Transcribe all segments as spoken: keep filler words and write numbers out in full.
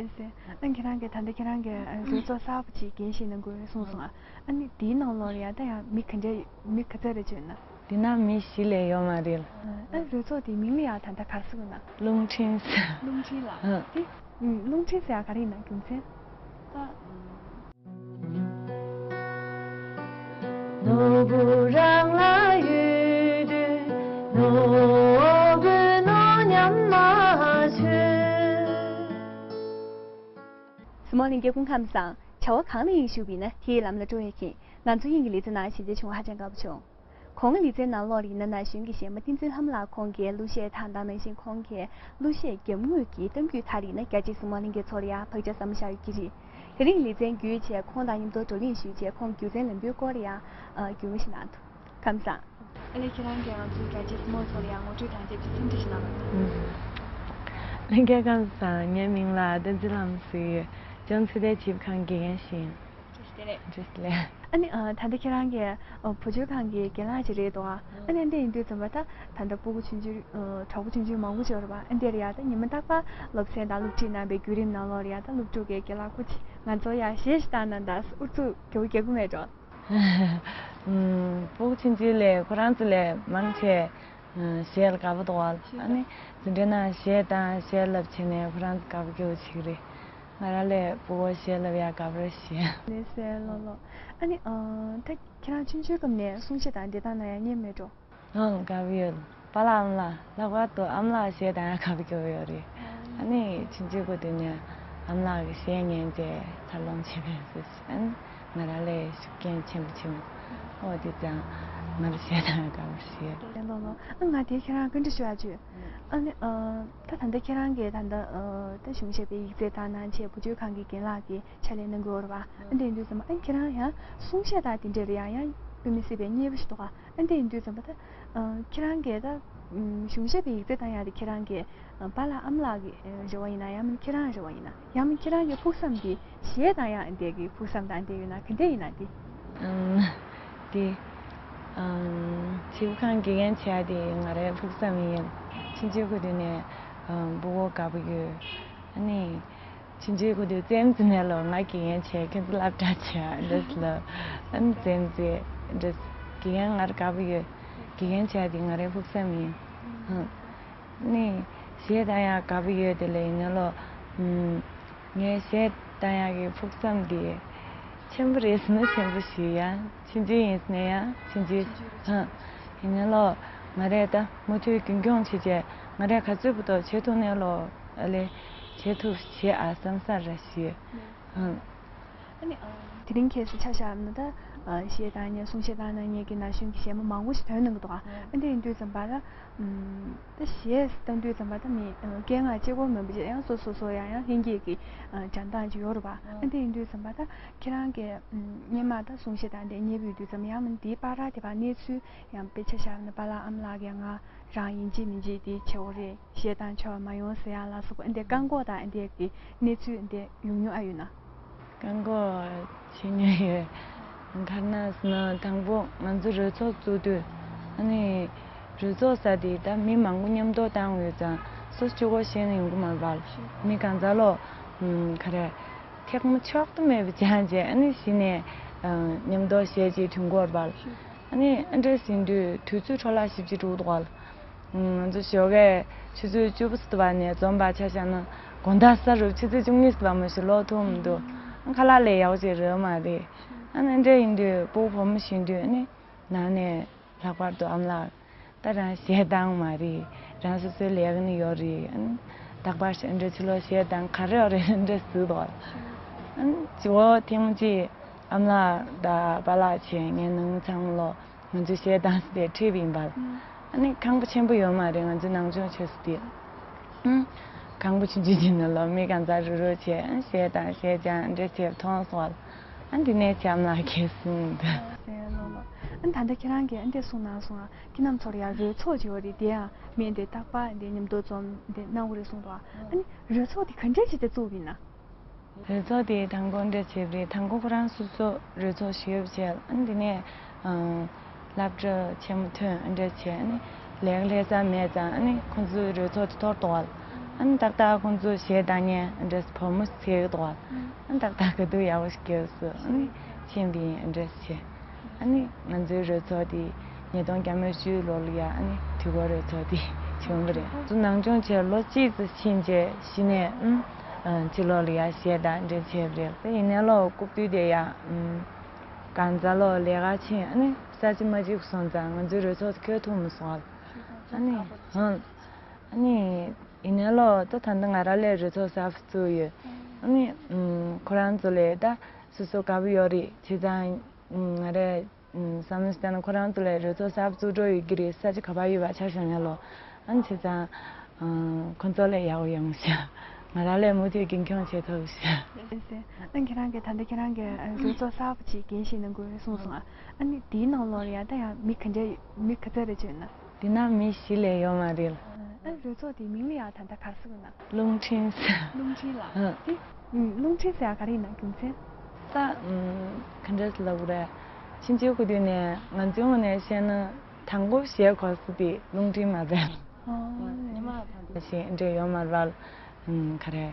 ཨེ་ཟེར། ཨ་ཁྱེད་རང་གིས་ད་ལྟ་ཁྱེད་རང་གིས་ཨ་རོལ་ཚོགས་གསར་པ་ཅིག་འགན་བཞེས་གནང་དགོས་གསུངས་སོང་ཨ། ཨ་ནི་དེའི་ནང་ལོགས་ལ་ཡ་ད་ཡང་མི་ག་འདྲ་མི་ག་ཚོད་རེ་བྱོན་ན། དེ་ན་མི་བཞི་ལས་ཡོད་མ་རེད། ཨ་རོལ་ཚོགས་དེའི་མིང་ལ་ཡ་ད་ལྟ་ག་རེ་ཟེར་དགོས་ན། རླུང་འཕྲིན་ཟེར། རླུང་འཕྲིན་ལ། ཨ། དེ་ཨུམ་རླུང་འཕྲིན་ཟེར་ཡ་ག་རེ་ཡིན་ན་རྒྱུ་མཚན། ད་ཨུམ། ནོར་བུ་རང་ལ་ཡོད་དུས་ནོར་བུ་ནོར་ཉམས་མ་བྱོས། གཟིགས་མོ་ལྷན་རྒྱས་སྐུ་ཁམས་བཟང་། བྱ་བ་གང་ལ་དབྱིངས་ཞུགས་པ་ཡིན་ན་དེའི་ལམ་ལ་འགྲོ་ཡ་མཁྱེན། ང་ཚོ་དབྱིངས་ཀྱི་ལེ་ཚན་ནང་ཞལ་མཇལ་བྱུང་བ་ཧ་ཅང་དགའ་པོ་བྱུང་། གོང་མའི་ལེ་ཚན་ནང་ལོགས་ལ་ཡིན་ན་ན་གཞོན་གྱི་གཞས་མ་བསྟན་འཛིན་ལྷ་མོ་ལགས་ཁོང་གིས་གླུ་གཞས་དང་དེ་ནང་བཞིན་ཁོང་གིས་གླུ་གཞས་རྒྱབ་ངོས་ཀྱི་གཏམ་རྒྱུད་དག་ལ་ཡིན་ན་རྒྱ་ཆེའི་གཟིགས་མོ་ལྷན་རྒྱས་ཚོ་ལ་ཡང་བག་ཆགས་ཟབ་མོ་བཞག་ཡོད་ཀྱི་རེད། དེ་རིང་ལེ་ཚན་བརྒྱུད་བྱས་ཁོང་དང་མཉམ་དུ་བགྲོ་གླེང་ཞུས་བྱས་ཁོང་རྒྱུ་མཚན་ལམ་བུའི་སྐོར་ལ་ཡང་ཨ་བརྒྱུད་མ་ཞིག་གནང་འདུག་ཁམས་བཟང་། ཨ་ལས་ཁྱེད་རང་གིས་ང་ཚོའི་རྒྱ་ཆེའི་གཟིགས་མོ་ཚོ་ལ་ཡང་ངོ་སྤྲོད་དང་བཅས་ཀྱི་འཚམས་འདྲི་ཞིག་གནང་རོགས། ལྷན་རྒྱས་ཁམས་བཟང་། ངའི་མིང་ལ་བསྟན་འཛིན་ལྷ་མོ་ཟེར་ཡོད། ལྗོངས་ཚོད་ལྟའི་བྱིས་པ་ཁང་དགེ་རྒན་ཞིག་ཡིན། བཀྲ་ཤིས་བདེ་ལེགས། བཀྲ་ཤིས་བདེ་ལེགས། ཨ་ནི་ཨ་ད་ལྟ་ཁྱེད་རང་གིས་ཨ་བུ་བཅོལ་ཁང་གི་རྒན་ལགས་ཅིག་རེད་འདུག་ཨ། ཨ་ནི་འདི་ཡིན་དུས་ཙམ་པ་ད་ད་ལྟ་སྤུ་གུ་ཆུང་ཆུང་ཨ་གྲོགས་པོ་ཆུང་ཆུང་མང་པོ་ཅིག་ཡོད་རེད་པ། ཨ་འདིར་ཡ་ད་ཉི་མ་རྟག་པར་སློབ་ཚན་དང་སློབ་ཁྲིད་གནང་པའི་བརྒྱུད་རིམ་ནང་ལོགས་ལ་ཡ་ད་སློབ་ཕྲུག་གི་རྒན་ལགས་སྐུ་མཁྱེན། ང་ཚོ་ཡ་གཞས་ཤིག་བཏང་ན་ད་ཨུ་ཚུགས་རྒྱག་གི་རྒྱག་གི་མེད་འགྲོ། ཨུམ། སྤུ་གུ་ཆུང་ཆུང་ལས་ཁོ་རང་ཚོ་ལས་མང་ཆེ་ཨ་གཞས་ལ་དགའ་པོ་འདུག་བ། ཨ་ནི་འཛིན་གྲྭ་ནང་གཞས་བཏང་གཞས་བསླབ་བྱས་ནས་ཁོ་རང་ཚོ་དགའ་པོ་སྐྱོ་བོ་བྱེད་ཀྱི་རེད། ང་རང་ལས་སྤུ་གུ་གཞས་བསླབ་ཡག་དགའ་པོ་རེད་ཤག་ལགས་སོ་ལགས་སོ། ཨ་ནི་ཨ་ད་ཁྱེད་རང་ཆུང་ཆུང་སྐབས་ནས་གསུང་གཞས་དང་འདི་དག་ན་ཡང་མཉེས་མེད་འགྲོ། ཨང་དགའ་པོ་ཡོད། པཱ་ལགས་ཨ་མ་ལགས་ལྷག་པར་དུ་ཨ་མ་ལགས་གཞས་གཏང་ཡག་དགའ་པོ་སྐྱོ་བོ་ཡོད་རེད། ཨ་ནི་ཆུང་ཆུང་སྐབས་དུས་ནས་ཨ་མ་ལགས་ཀྱི་གཞས་ཉན་བྱས་འཚར་ལོངས་བྱས་པའི་སྲོལ་ཞིག་ཨ་ནི་ང་རང་ལས་ཤུགས་རྐྱེན་ཆེན་པོ་བྱུང་། ཨོ་དེ་ཙང་ང་རང་གཞས་གཏང་ཡག་དགའ་པོ་ཞིག་ཡོད། ལགས་ལགས་ལགས། ཨ་ང་དེ་ཁྱེད་རང་བཀའ་འདྲི་ཞུ་ཡག་བྱོས། ཨ་ནི་ཨ་ད་ད་ལྟ་ཁྱེད་རང་གིས་ད་ལྟ་ཨ་ད་གཞུང་གཞས་པའི་ཡིག་ཚད་དང་ནང་ཆེད་བུ་བཅོལ་ཁང་གི་རྒན་ལགས་ཀྱི་ཕྱག་ལས་གནང་གི་ཡོད་རེད་པ། ཨ་འདི་ཡིན་དུས་ཙམ་པ་ཨ་ཁྱེད་རང་ཡང་གསུང་གཞས་དང་དེ་འདྲ་ལ་ཡང་ཡང་དཔེ་མི་སྲིད་པའི་མཉེས་པོ་ཞིག་འདུག་ག་ཨ་འདི་ཡིན་དུས་ཙམ་པ་ད་ཨ་ཁྱེད་རང་གིས་ད་ཨམ་གཞུང་གཞས་པའི་ཡིག་ཚད་གཏང་ཡག་དེ་ཁྱེད་རང་གི་ཨ་པཱ་ལགས་ཨ་མ་ལགས་ཀྱི་ཨ་རེ་བ་ཡིན་ན་ཡང་མིན་ཁྱེད་རང་རེ་བ་ཡིན་ན་ཡང་མིན་ཁྱེད་རང་གི་ཕུགས་བསམ་དེ་གཞས་གཏང་ཡག་འདི་གི་ཕུགས་བསམ་དང་འདི་ཡོད་ན་ག་འདྲ་ཡིན་ན་འདི། ཨམ། དེ། ཨམ། བྱིས་པ་ཁང་དགེ་རྒན་བྱས་ཏེ་ང་རའི་ཕུགས་བསམ་ཡིན། ཆུང་ཆུང་སྐབས་དུས་ནས་ཨམ་སྤུ་གུ་དགའ་པོ་ཡོད། ཨ་ནི། ཆུང་ཆུང་སྐབས་དུས་རྩེད་མོ་རྩེ་ནས་ལོ་ང་དགེ་རྒན་བྱས་ཁྱེད་ཚོ་སློབ་གྲྭ་བྱས་འདྲ་ལ། ཨ་ནི་རྩེད་མོ་རྩེ་འདྲ། དགེ་རྒན་ང་དགའ་པོ་ཡོད། དགེ་རྒན་བྱས་ཏེ་ང་རའི་ཕུགས་བསམ་ཡིན། ཨ་ནི། གཞས་གཏང་ཡག་དགའ་པོ་ཡོད་དེ་ལས་ཡིན་ན་ལོ། ཨམ། ངས་གཞས་གཏང་ཡག་གི་ཕུགས་བསམ་དེ་ཆེན་པོ་རེད་ཟེར་ན་ཆེན་པོ་ཞིག་ཡང་ཆུང་ཆུང་ཡིན་ཟེར་ན་ཡང་ཆུང་ཆུང་། ཧ། ཡིན་ན་ལོ། ང་རས་ད་མུ་མཐུད་རྒྱུན་འཁྱོངས་བྱེད་བྱས་ང་རས་ག་ཚོད་བར་དུ་བྱེད་ཐུབ་ནའི་ལོ། ཨ་ལེ། བྱེད་ཐུབ་བྱེད་ཨ་བསམ་ས་ར་ཞིག་ཧ། ཨ་ནི་ཨ་དེ་རིང་ཁྱེད་ཚོ་ཆ་བཞག་ན་ད་ཨ་གཞས་གཏང་མཁན་གསུང་གཞས་གཏང་གནང་མཁན་གྱི་ན་གཞོན་གྱི་གཞས་མ་མང་པོ་ཞིག་ཐོན་གནང་གི་འདུག་ཨ། ཨ་འདི་ཡིན་དུས་ཙམ་པ་ལ་ཨམ་ད་གཞས་གཏང་དུས་ཙམ་པ་ད་མི་ཨ་སྐད་ངག་གཅིག་པོ་མིན་པ་ཅིག་ཡང་སོ་སོ་སོ་ཡང་ཡང་ལྷན་སྐྱེས་ཀྱི་ཨ་སྦྱང་སྟངས་ཅིག་ཡོད་རེད་པ། ཨ་འདི་ཡིན་དུས་ཙམ་པ་ད་ཁྱེད་རང་གིས་ཨམ་སྔོན་མ་ད་གསུང་གཞས་གཏང་དེ་མཉེས་པོ་ཡོད་དུས་ཙམ་ཡང་མིན་དེའི་བར་དེ་བར་གནས་ཚུལ་ཡང་དཔེ་ཆ་བཞག་ན་པཱ་ལགས་ཨ་མ་ལགས་ཀྱིས་ང་རང་ཡིན་གཅིག་མིན་གཅིག་དེ་བྱེད་དགོས་རེད། གཞས་གཏང་ཆོག་མ་ཡོང་ཟེར་ཡག་ལ་སོགས་པ་འདི་བཀག་འགོག་དང་འདི་གི་གནས་ཚུལ་འདི་ཡོང་མྱོང་ཨ་ཡོད་ན། བཀག་འགོག་བྱེད་མྱོང་ཡོད། ག་རེ་ཟེར་ན་དང་པོ་ང་ཚོ་རོལ་ཚོགས་བཙུགས་དུས་ཨ་ནི་རོལ་ཚོགས་ཟེར་དེ་ད་མི་མང་པོ་མཉམ་དུ་བཏང་ཡོད་ཙང་སོ་སོ་གཅིག་པོ་གཞས་ནི་ཡོང་གི་མ་རེད་པ། མི་གང་ཟག་ལོ། ག་རེ། ཐེངས་མ་ཆོག་ཏུ་མེད་པ་སྦྱངས་བྱས་ཨ་ནི་གཞི་ནས་མཉམ་དུ་གཞས་ཅིག་གྲོན་དགོས་རེད་པ། ཨ་ནི་ཨ་འདྲ་ཟིན་དུས་དུས་ཚོད་འཕྲོ་བརླག་ཞེ་པོ་ཅིག་འགྲོ་གི་འདུག་ག་ང་ཚོ་ཞོགས་ཀས་ཆུ་ཚོད་བཅུ་པ་ཙམ་པ་ནས་འཛོམས་པ་ཆ་བཞག་ན་དགོང་དག་གཟའ་རུབ་ཆུ་ཚོད་བཅུ་གཉིས་ཙམ་པ་མ་གཏོགས་ལོག་ཐུབ་མི་འདུག་ཨ་ཁ་ལག་ལས་ཡག་པོ་ཅིག་རག་མ་རེད། ཨ་ནི་ཨ་འདྲ་ཡིན་དུས་སྤུ་གུ་བུ་མོ་བཞིན་དུས་ཨ་ནི་ནང་ནས་ལྷག་པར་དུ་ཨ་མ་ལགས་ད་རང་གཞས་བཏང་མ་རེད། རང་སོ་སོའི་ལས་ཀ་ནི་ཡོད་རེད། ཨ་ནི་རྟག་པར་ཨ་འདྲ་ཕྱི་ལོགས་གཞས་བཏང་ག་རེ་ཡོད་རེད་ཨ་འདྲ་ཟེར་འདུག་ཨ་ནི་ཇོ་བོ་ཐེངས་གཅིག་ཨ་མ་ལགས་དང་པཱ་ལགས་བྱས་ངའི་ནང་མི་ཚང་མ་ལོ། ང་ཚོ་གཞས་བཏང་ས་དེ་ཁྲིད་པ་ཡིན་པ། ཨ་ནི་ཁང་པ་ཆེན་པོ་ཡོད་མ་རེད། ང་ཚོའི་ནང་སྦྱོང་བྱེད་ས་དེ། ཨང་། ཁང་པ་ཆུང་ཆུང་ཅིག་ནང་ལོགས་མི་གང་ཟག་རུག་རུག་བྱས་ཨ་གཞས་བཏང་གཞས་སྦྱང་འདྲ་བྱས་མཐོང་སོང་བ། ཨ་འདི་ནས་བྱམས་ལ་གས་སོང་འདུག་ཨ་ལོ་ལོ། ཨ་ད་ལྟ་ཁྱེད་རང་གིས་ཨ་འདི་གསུངས་གནང་སོང་ཨ། ཁྱེད་རྣམ་ཚོར་ཡང་རོལ་ཚོགས་ཅིག་ཡོད་རེད་དེ་ཡང་མི་འདི་རྟག་པར་འདི་མཉམ་དུ་འཛོམས་འདི་གནང་གི་རེད་གསུངས་འདུག་ཨ་ནི་རོལ་ཚོགས་འདི་ག་འདྲས་བྱས་ཏེ་བཙུགས་པ་ཡིན་ན། རོལ་ཚོགས་དེ་དང་པོ་འདྲ་བྱས་པ་རེད། དང་པོ་ཁོ་རང་སོ་སོ་རོལ་ཚོགས་ཤིག་ཡོད་བྱས་ཨ་ནི་དེ་ནས་སློབ་གྲྭ་ཆེན་མོ་ཐོན་འདྲ་བྱས་ཨ་ནི་ལས་ཀ་ལྷག་ས་མེད་ཙང་ཨ་ནི་ཁོང་ཚོའི་རོལ་ཚོགས་དེ་འཐོར་ཏོ་བ། ཨ་ནི་ཏག་ཏག་ཁོང་ཚོ་གཞས་བཏང་མཁན་འདྲས་བུ་མོ་ཟེར་གི་འདུག་བ། ཨ་ནི་ཏག་ཏག་ག་དུས་ཡག་པོ་ཞིག་སྐྱེས་སོང་། ཨ་ནི་ཕྱིན་པའི་འདྲས་བྱས། ཨ་ནི་ང་ཚོའི་རོལ་ཚོགས་དེ་ཉིས་སྟོང་བརྒྱ་མེད་བཅུ་ལོ་ལ་ཡ། ཨ་ནི་དུས་འཁོར་རོལ་ཚོགས་དེ་བྱུང་བ་རེད། ཚུར་ནང་སྦྱོང་བྱས་ལོ་གཅིག་ཙམ་ཕྱིན་རྗེས་གཞི་ནས་ཨུམ་ཕྱི་ལོགས་ལ་ཡ་གཞས་བཏང་འདྲས་བྱས་པ་རེད། དེ་ཡིན་ནའི་ལོ་རྐུབ་སྟོད་དེ་ཡ་ཨུམ་གང་ཟག་ལོ་ལས་ཀ་ཕྱིན། ཨ་ནི་ས་ཆ་མ་གཅིག་སོང་ཙང་ང་ཚོའི་རོལ་ཚོགས་དེ་འཁྱོལ་ཐུབ་མ་སོང་། ཨ་ནི་ཧང་། ཨ་ནི་ཡིན་ནའི་ལོ་ད་ད་ལྟ་ང་རང་ལས་རོལ་ཚོགས་གསར་པ་བཙུགས་ཡོད། ཨ་ནི་ཨུམ་ཁོ་རང་ཚོ་ལས་ད་སོ་སོ་དགའ་པོ་ཡོད་རེད། བྱས་ཙང་ཨུམ་ང་རས་ཨུམ་བསམ་བློ་བཏང་ན་ཁོ་རང་ཚོ་ལས་རོལ་ཚོགས་གསར་པ་བཙུགས་འགྲོ་ཡོད་ཀྱི་རེད། ས་ཆ་ག་པར་ཡོད་པ་ཆ་བཞག་ན་ལོ། ཨ་ནི་བྱས་ཙང་ཨུམ་ཁོ་ཚོ་ལས་ཡག་པོ་ཡོང་ཤག་ང་རང་ལས་མུ་མཐུད་རྒྱུན་འཁྱོངས་བྱེད་ཐུབ་ཤག་ཨ་ཁྱེད་རང་གིས་ད་ལྟ་ཁྱེད་རང་གིས་རོལ་ཚོགས་གསར་པ་ཅིག་འགན་བཞེས་གནང་དགོས་གསུངས་སོང་ཨ། ཨ་ནི་དེའི་ནང་ལོགས་ལ་ཡ་ད་ཡང་མི་ག་འདྲ་མི་ག་ཚོད་རེ་བྱོན་ན། འདི་ན་མི་བཞི་ལས་ཡོད་མ་རེད། ཨ་རོལ་ཚོགས་དེའི་མིང་ལ་ཡང་ད་ལྟ་ག་རེ་ཟེར་དགོས་ན། རླུང་འཕྲིན་ཟེར། རླུང་འཕྲིན་ལ། ཨ། དེ་ཨུམ་རླུང་འཕྲིན་ཟེར་ཡ་ག་རེ་ཡིན་ན་རྒྱུ་མཚན། ད་ཨུམ་ག་འདྲ་ཟེར་ལབ་དགོས་རེད། ཕྱིན་ཆད་ཁོ་དུས་ནས་ང་ཚོའི་ངོས་ནས་བཤད་ན་དང་པོ་གཞས་གོ་ས་དེ་རླུང་འཕྲིན་མ་རེད། ཨོ། ཉི་མ་དང་པོ་ཞིག་འདྲ་ཡོད་མ་རེད་པ། ཨུམ་ག་རེ།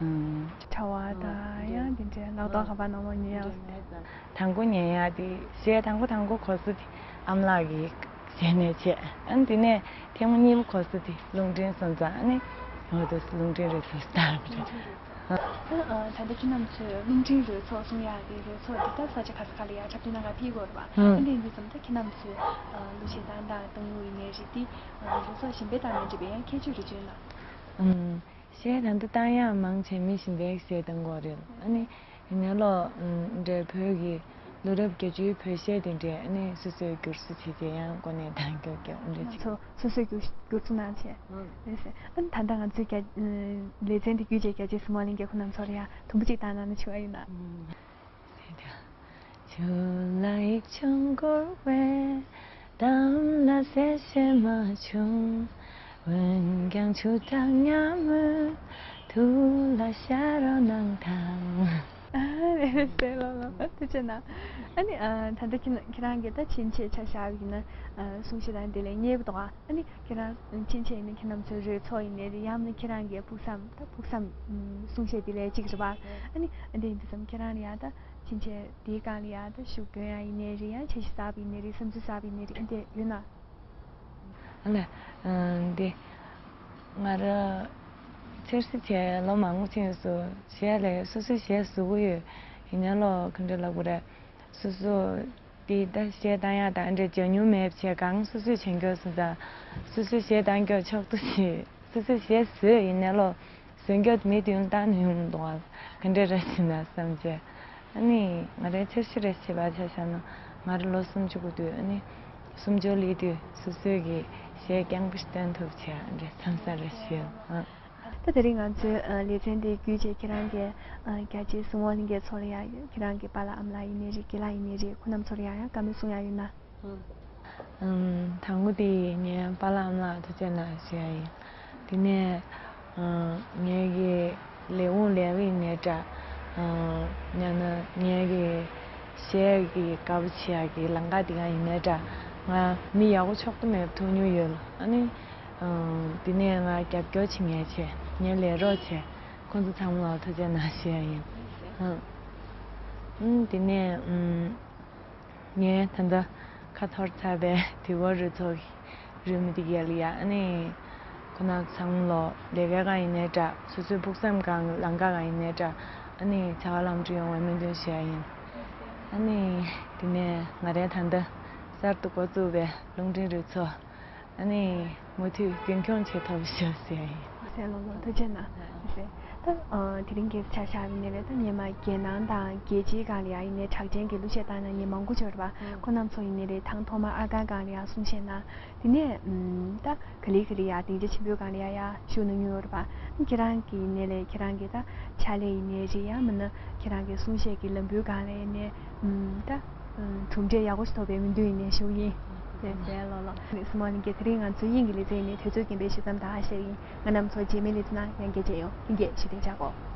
ཨུམ། གྲྭ་བ་དང་ཡང་དེ་འདྲའི་ལག་ཐོག་ཁ་པར་ནང་ལོགས་ཉན་ཡག་དང་པོ་ཉན་ཡག་དེ་གཞས་དང་པོ་དང་པོ་གོ་ས་དེ་ཨ་མ་ལགས་ཀྱི་གཞས་ནས་བྱས། ཨ་ནི་དེ་ནས་ཐེངས་མ་གཉིས་པ་གོ་ས་དེ་རླུང་འཕྲིན་སོང་ཙང་། ཨ་ནི་འོ་དེ་རླུང་འཕྲིན་རོལ་ཚོགས་སྟར་བ་རེད། ད་ད་ལྟ་ཁྱེད་རྣམ་ཚོས་རླུང་འཕྲིན་རོལ་ཚོགས་གསུང་ཡག་གི་རོལ་ཚོགས་འདི་ལྟར་ས་ཆ་ག་ས་ག་ལ་ཡང་འཁྲབ་སྟོན་གནང་གར་ཕེབས་ཀྱི་ཡོད་རེད་པ། ཨ་འདི་འདི་ཙམ་ད་ཁྱེད་རྣམ་ཚོས་གླུ་གཞས་བཏང་སྟངས་གཏོང་ལུགས་ཡིན་ནའི་རེད། དེ་རོལ་ཚོགས་གཞན་པའི་དང་མི་འདྲ་བའི་ཡང་ཁྱད་ཆོས་རེ་བརྗོད་ན། ཨུམ། གཞས་ད་ལྟ་བཏང་ཡག་མང་ཆེ་མི་གཞན་པའི་གཞས་བཏང་གི་ཡོད་རེད། ཨ་ནི་ཡིན་ནའི་ལོ་ཨུམ་འདྲའི་བོད་ཀྱི་ལོ་རབས་བརྒྱད་ཅུའི་བོད་གཞས་དེ་འདྲའི་ཨ་ནི་སོ་སོས་བསྒྱུར་བཅོས་བྱས་རྗེས་ཡང་གོ་གནས་དང་སྐྱོ་སྐྱོ་འདྲ་ང་ཅིག་ཚོ་སོ་སོས་བསྒྱུར་བསྒྱུར་བཅོས་གནང་བྱས། ཨུམ། རེད་ཟེར། ཨ་ནི་ད་ལྟ་ང་ཚོའི་རྒྱ་ལེ་ཚན་འདི་བརྒྱུད་བྱས་རྒྱལ་གཅེས་གཟིགས་མོ་གླིང་གའི་ཁོ་རྣམ་ཚོར་ཡང་དུམ་བུ་གཅིག་བཏང་གནང་ན་ཆོག་ཨ་ཡིན་ན། ཨུམ། ཨ་རེད་ཟེར་ལོ་ལོ་ཐུགས་རྗེ་གནང་། ཨ་ནི་ཨ་ད་ལྟ་ཁྱེད་ཁྱེད་རང་གིས་ད་ཕྱིན་ཆད་ཆ་བཞག་པ་ཡིན་ན་ཨ་གསུང་བཤད་དང་དེ་ལས་ཉེ་བ་འདུག་ཨ་ནི་ཁྱེད་རང་ཕྱིན་ཆད་ཡིན་ན་ཁྱེད་རྣམ་ཚོའི་རོལ་ཚོགས་ཡིན་ནའི་རེད། ཡང་ན་ཁྱེད་རང་གི་ཕུགས་བསམ་ད་ཕུགས་བསམ་གསུང་བཤད་དེ་ལས་གཅིག་རེད་པ། ཨ་ནི་ཨ་འདི་ཡིན་དུས་ཙམ་ཁྱེད་རང་ལ་ཡང་ད་ཕྱིན་ཆད་དེའི་སྒང་ལ་ཡང་ད་ཤུགས་སྐྱོན་ཡང་ཡིན་ནའི་རེད། ཡང་འཆར་གཞི་གསར་པ་ཡིན་ནའི་རེད། བསམ་ཚུལ་གསར་པ་ཡིན་ནའི་རེད། ཨ་འདི་ཡོད་ན། ཨ་ལས། ཨ་འདི། ང་རང་འཆར་གཞི་བྱས་ལོ་མང་པོ་ཕྱིན་སོང་། གཞས་ལས་སོ་སོའི་གཞས་བཟོ་གི་ཡོད། ཡིན་ནའི་ལོ་ག་འདྲ་ལབ་དགོས་རེད། སོ་སོ་དེ་ད་གཞས་བཏང་ཡག་དང་འདྲ་འཇོན་མྱོང་མེད་པ་བྱས་གང་སོ་སོས་བྱེད་མཁན་སོང་ཙང་། སོ་སོའི་གཞས་བཏང་རྒྱུ་ཕྱོགས་བསྡུ་བྱས། སོ་སོའི་གཞས་བཟོས་ཡིན་ནའི་ལོ། གཞོན་སྐྱེས་མི་དེ་ཡང་བཏང་ནས་ཡོང་མི་འདུག་ཨ། ག་འདྲ་རེད་ཟེར་ན་བསམ་བྱས། ཨ་ནི་ང་རའི་འཆར་གཞི་རེ་བྱས་པ་ཆ་བཞག་ན། ང་རང་ལོ་སུམ་ཅུ་དགུ་དུས་ཨ་ནི་སུམ་ཅུ་སླེབས་དུས་སོ་སོའི་གི་གཞས་རྐྱང་པ་ཞིག་བཏོན་ཐུབ་བྱས་ཨ་འདྲ་བསམ་བསམ་རེ་བྱས་ཨ། ད་དེ་རིང་ང་ཚོའི་ལེ་ཚན་འདི་བརྒྱུད་བྱས་ཁྱེད་རང་གི་རྒྱལ་གཅེས་གཟིགས་མོ་གླིང་གའི་ཚོགས་ལ་ཡང་ཁྱེད་རང་གི་པཱ་ལགས་ཨ་མ་ལགས་ཡིན་ནའི་རེད། རྒན་ལགས་ཡིན་ནའི་རེད། ཁོ་རྣམ་ཚོར་ཡང་ཡང་བཀའ་མོལ་གསུང་ཡག་ཡོད་ན། ཨུམ། དང་པོ་དེ་ངའི་པཱ་ལགས་ཨ་མ་ལགས་ཐུགས་རྗེ་གནང་ཞུ་ཡ་ཡིན། དེ་ནས་ཨ་ངའི་གི་ལས་ཁུངས་ལས་ཀ་ཡིན་ནའི་འདྲ། ཨ་ཡང་ན་ངའི་གི་གཞས་ཀྱི་དགའ་པོ་བྱེད་ཡ་གི་ལམ་ཁ་དེ་ག་ཡིན་ནའི་འདྲ། ང་མི་ཡག་པོ་ཕྱོགས་བསྡུ་མེད་པ་ཐུག་མྱོང་ཡོད་ལ། ཨ་ནི་ཨ་དེ་ནས་ང་རྒྱབ་སྐྱོར་བྱེད་མཁན་བྱས། ངའི་ལས་རོགས་བྱས། ཁོང་ཚོ་ཚང་མ་ལ་ཐུགས་རྗེ་གནང་ཞུ་ཡ་ཡིན། ཨ་ཨུམ་དེ་ནས་ཨུམ། ངས་ད་ལྟ་ཁ་འཐོར་ཚར་བའི་དུས་འཁོར་རོལ་ཚོགས་ཀྱི་རོལ་མོ་དེ་རྒྱག་ལ་ཡ། ཨ་ནི་ཁོ་ན་ཚང་མ་ལོ་ལས་ཀའི་སྒང་ཡིན་ནའི་འདྲ། སོ་སོའི་ཕུགས་བསམ་སྒང་ལམ་ཁ་སྒང་ཡིན་ནའི་འདྲ། ཨ་ནི་བྱ་བ་ལམ་འགྲོ་ཡོང་བའི་སྨོན་འདུན་ཞུ་ཡ་ཡིན། ཨ་ནི་དེ་ནས་ང་རའི་ད་ལྟ་གསར་དུ་འགོ་བཙུགས་པའི་རླུང་འཕྲིན་རོལ་ཚོགས། ཨ་ནི་མུ་མཐུད་རྒྱུན་འཁྱོངས་བྱེད་ཐུབ་ཤོག་ཟེར་ཡ་ཡིན། ཨོ་ཟེར་ལོ་ལོ་ཐུགས་རྗེ་གནང་། ཨ་ཟེར། ད་ཨ་དེ་རིང་གི་ཆ་བཞག་པ་ཡིན་ནའི་རེད། ད་སྔོན་མ་རྒྱལ་ནང་དང་རྒྱལ་སྤྱིའི་སྒང་ལ་ཡ་ཡིན་ནའི་གྲགས་ཅན་གྱི་གླུ་གཞས་བཏང་མཁན་མི་མང་པོ་ཅིག་ཡོད་རེད་པ། ཁོ་རྣམ་ཚོ་ཡིན་ནའི་རེད། དང་ཐོག་མར་ཨར་ཁང་སྒང་ལ་ཡ་གསུང་བཤད་གནང་། དེ་ནས་ཨུམ་ད་ག་ལེ་ག་ལེ་ཡ་སྡིངས་ཆ་ཆེན་པོའི་སྒང་ལ་ཡ་ཡ་ཞུགས་གནང་མྱོང་ཡོད་རེད་པ། ཨ་ནི་ཁྱེད་རང་གི་ཡིན་ནའི་རེད། ཁྱེད་རང་གི་ད་ཕྱག་ལས་ཡིན་ནའི་རེད། ཡང་མིན་ན་ཁྱེད་རང་གི་གསུང་བཤད་ཀྱི་ལམ་བུའི་སྒང་ལ་ཡིན་ནའི་ཨུམ་ད། གྲུབ་འབྲས་ཡག་པོ་ཞིག་ཐོབ་པའི་སྨོན་འདུན་ཡིན་ནའི་ཞུ་གི་ཡིན། ལགས་སོ་ལགས་སོ། གཟིགས་མོ་གླིང་གའི་དེ་རིང་ང་ཚོའི་དབྱིངས་ཀྱི་ལེ་ཚན་ནི་དུས་ཚོད་རྐྱེན་པས་ཞུ་མཚམས་འདིར་བཞག་གི་ཡིན། ང་རྣམ་ཚོ་རྗེས་མའི་ལེ་ཚན་ནང་ཡང་བསྐྱར་མཇལ་ཡོང་། ལྷན་རྒྱས་བཞུགས་གདན་འཇགས་དགོས།